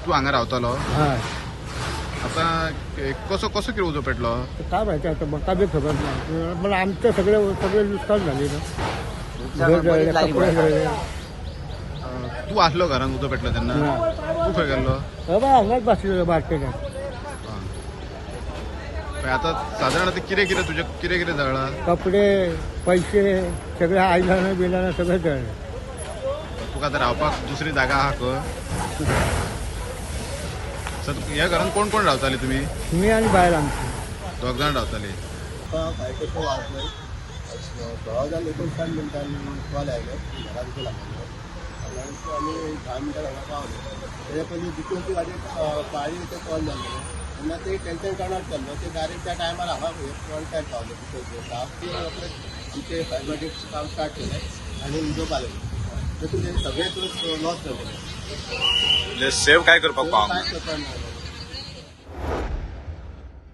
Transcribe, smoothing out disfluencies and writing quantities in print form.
तूं हांगा रावतालो? हय. आता कसो कसो कितें उजो पेटलो? काय माहिती आता, म्हाका बी खबर ना, पण आमचं सगळे सगळे नुकसान झाले ना. घर जळले, कपडे जळले. तूं आसलो घरान उजो पेटलो तेन्ना? ना. तूं खंय गेल्लो? हो बा, हांगाच बसलेलो मार्केटात. पळय आता सादारण आता कितें कितें तुजें कितें कितें जळ्ळां? कपडे, पैसे सगळे, आयदनां बियदनां सगळें जळलें. तुका आतां रावपाक दुसरी जागा आहा खंय? सर, ह्या घरान कोण कोण रावताली तुमी? मी आणि बायल आमची. दोग जाण रावताली. फायर स्टेशन वाजले 16:59 मिनटांनी कॉल आयलो, घरात उजो लागलेलो. आनी आमी 10 मिनटां हांगा पावले. तेच्या पयलीं दुसरी गाडी पाळी ते कॉल जाल्लो तेन्ना ते टेन्शन काणत जाल्लो. ते डायरेक्ट त्या टायमार हांगा कॉन्टॅक्ट पावले. दुसरे स्टाफ ते आपले आमचे फायर ब्रिगेड काम स्टार्ट केलें आनी उजो पालयलो. तातूंत सगळें लॉस जालें. सेव काय करपाक पावंक काय करपाक मेळना.